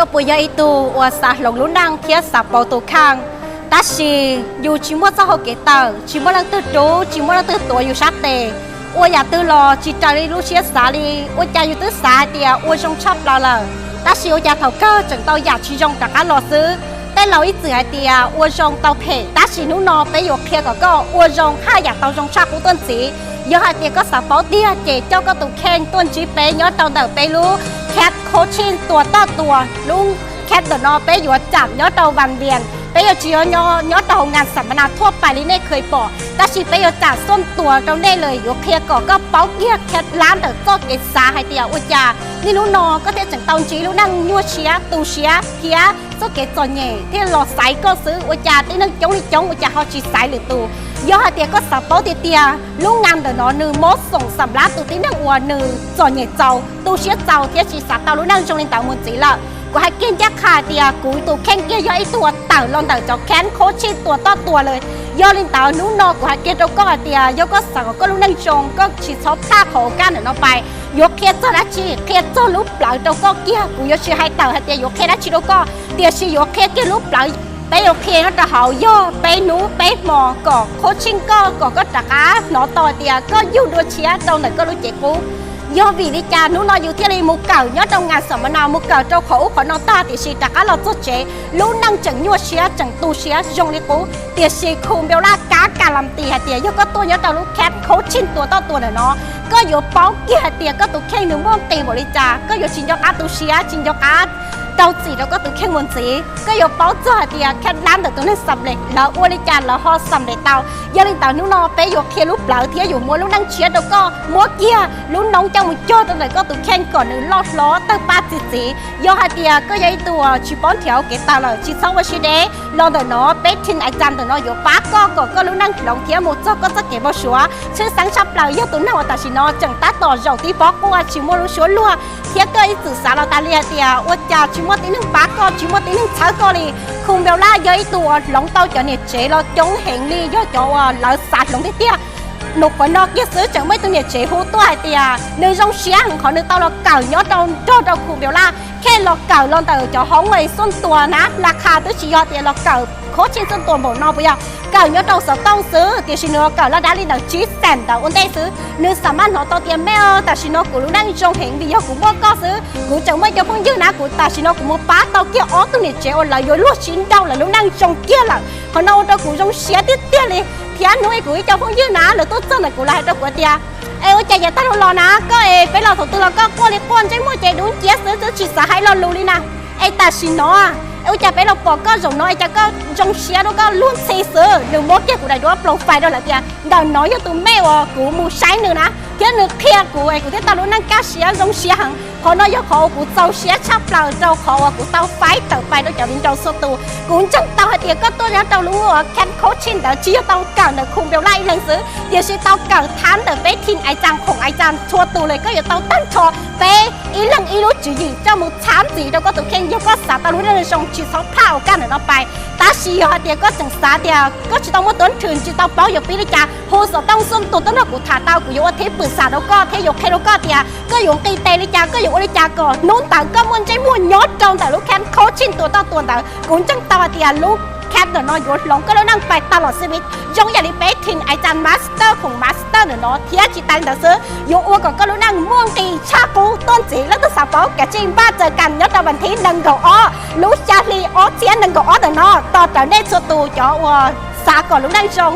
Koj puas yog ib tug uas xav hloov lub neej thiab xav pauv tus kheej, tab sis yus tsis muaj txoj hau kev tawm, tsis muaj leej twg rub, tsis muaj leej twg tuav yus sab tes, ua yam twg los tsis raws li lub siab xav li? Ua cas yus twb xav hais tias ua zoo tshaj plaws lawm, tab sis ua cas thaum kawg tseem tau yam tsis zoo rov qab los xwb? Tej laus ib txwm hais tias ua zoo tau phem, tab sis hnub no peb yuav qhia kom koj ua zoo haj yam tau zoo tshaj qub tuaj ntxiv. Yog hais tias koj xav paub tiag ces coj koj tus kheej tuaj ntsib peb nyob rau ntawm peb lub Cat Coaching Tuas Toj Tuas. Lub cat ntawm no peb yuav tsam nyob rau Vas Vias, peb yuav tsis nyob rau hauv nkas xam ma nas thuaj pais li nej khwv pom, tab sis peb yuav tsam xuaj tuas rau nej lawm, yuav qhia kom koj paub kiag cat lab ntawm txoj kev xav hais tias ua cas niaj hnub no koj thiaj tseem tau ntsib lub neej nyuaj siab, tu siab thiab txoj kev txom nyem thiaj los xaiv koj xwb. Ua cas tib neeg coob li coob ua cas ho tsis xaiv lwm tus? Yog hais tias koj xav paub tiag tiag, lub nkas ntawm no nws mob xoom xam lab tus tib neeg uas nws txom nyem txaus, tu siab txaus thiab tsis xav tau lub neej zoo li ntawd mus ntxiv lawm. Kuv hais kiag ncaj qha hais tias kuv tus kheej kiag yog ib tug uas tawm los ntawm cov Cat Coaching Tuas Toj Tuas lawm. Yog li ntawd hnub no kuv hais kiag rau koj hais tias yog koj xav kom koj lub neej zoo, koj tsis txhob plam qhov kab ntawm no pais. Yuav qhia txog dab tsi? Qhia txog lub plawv rau koj kiag. Kuv yuav tsis hais tawm hais tias yuav qhia dab tsi rau koj, tiam sis yuav qhia kiag lub plawv. Peb yuav qhia nyob rau hauv yog peb hnub peb hmo kom coaching koj, kom koj rov qab hnov tau hais tias koj yug dua tshiab rau ntawm koj lub cev qub. Yog vim li cas hnub no yus thiaj li mus kawm nyob rau nkas xam ma nas, mus kawm rau qhov ub qhov no tag, tiam sis rov qab los txog tsev lub neej tseem nyuaj siab, tseem tu siab zoo li qub. Tiam sis khu npeu laj kab kas las tis hais tias yog koj tuaj nyob rau lub Cat Coaching Tuas Toj Tuas ntawm no, koj yuav paub kiag hais tias koj tus kheej nws muaj nqis npaum li cas, koj yuav tsis nco qab tu siab, tsis nco qab rau txim rau koj tus kheej mus ntxiv. Koj yuav paub txog hais tias cat lab ntawm tus neeg xam lej lawv ua li cas lawv ho xam lej tau. Yog li ntawd hnub no peb yuav qhia lub plawv thiab yuav muab lub neej tshiab rau koj, muab kiag lub noob coj mus cog rau ntawm koj tus kheej kom nws loj hlob tawg paj txi txiv. Yog hais tias koj yog ib tug tsis paub nrhiav hauv kev tawm lawm, tsis txhob ua siab deb, los ntawm no peb team Aiv Txas ntawm no yuav pab koj kom koj lub neej hloov thiab mus txog koj txoj kev npau suav. Tshwj xeeb tshaj plaws yog tus neeg uas tam sim no tseem tab tom zaum tib pob quaj tsis muaj lub suab luag, thiab koj ib txwm xav los tas li hais tias ua cas tsis muaj tib neeg pab koj, tsis muaj tib neeg txhawb koj li. Khu npeu laj yog ib tug uas hloov tau cov niam tsev los coob heev li, yog cov uas lawv xav hloov tiag tiag. Nus qhuav no kiag xwb tseem muaj ib tug niam tsev hu tuaj hais tias nws zoo siab heev qhov nws tau los kawm nyob rau nrog rau khu npeu laj, kheej los kawm los ntawm cov hoob uas xuaj tuas na, las khas twb tsis yog tias los kawm coaching xuaj tuas npaum no puas yog. Kawm nyob rau xov tooj xwb, tiam sis nws los kawm laj dab li ntawm tsib xees ntawd ua ntej xwb. Nws xam maj hnov tau tias mej, tam sim no kuv lub neej zoo heev vim yog kuv muaj koj xwb. Kuv tseem muaj cov phooj ywg na, kuv tam sim no kuv mus pab tau kiag ob tug niam tsev uas lawv yuav luag siv nrau lawv lub neej zoo kiag lawm. Qhov no ua rau kuv zoo siab tiag tiag li. Thiab hnub ib kuv ib co phooj ywg na lawv tuaj txog ntawm kuv lawv hais rau kuv tias, es ua cas yav tag los na koj es peb los thaum twg los koj quaj li quaj ntsej muag ces dub nciab xwb twb tsis xav hais lo lus li na. Es tam sim no es ua cas peb los pom koj zaum no es cas koj zoo siab rau koj luag ntxhi xwb. Nws muab kiag kuv daim duab profile rau lawv tias ntawm no yog tus mej uas kuv mus saib nws na, thiab nws qhia kuv es kuv thiaj tau lub neej kaj siab zoo siab heev. Qhov no yog qhov uas kuv txaus siab tshaj plaws rau qhov uas kuv tau faib tawm pais rau cov viv ncaus txhua tus. Kuv ntseeg tau hais tias koj tuaj nyob rau lub cat coaching ntawd tsis yog tau kawm ntawm khu npeu laj ib leeg xwb, tiam sis tau kawm thab ntawm peb team Aiv Txas khoom Aiv Txas txhua tus li. Koj yuav tau tag nrho peb ib leeg ib lub tswv yim coj mus txhab ntxiv rau koj tus kheej. Yog koj xav tau lub neej zoo tsis txhob plam ua kaj ntawm no pais. Tab sis yog hais tias koj tseem xav tias koj tsis tau muaj tuab nrhw tsis tau paub yuav pib li cas, hu xov tooj xuaj tuas tuaj nrog kuv tham tau, kuv yuav ua thib pwm xam rau koj thiab yuav qhia rau koj tias koj yuav nqis tes li cas, koj yuav ua li cas kom hnub ntawd koj muaj ntsej muag nyob rau ntawm lub cat coaching Tuas Toj Tuas ntawd. Kuv ntseeg tau hais tias lub cat ntawm no yuav hloov koj lub neej pais tag los xij li, zoo yam li peb team Aiv Txas master khoom master ntawm no thiab tsis tas li ntawd xwb, yuav ua kom koj lub neej muaj nqis tshaj qub tuaj ntxiv. Leej twg xav paub kav tsij npaj txawm kas nyob rau vas thib nees nkaum ob lub xya hli ob txhiab nees nkaum ob ntawm no tos rawv nej txhua tus cov uas xav kom lub neej zoo.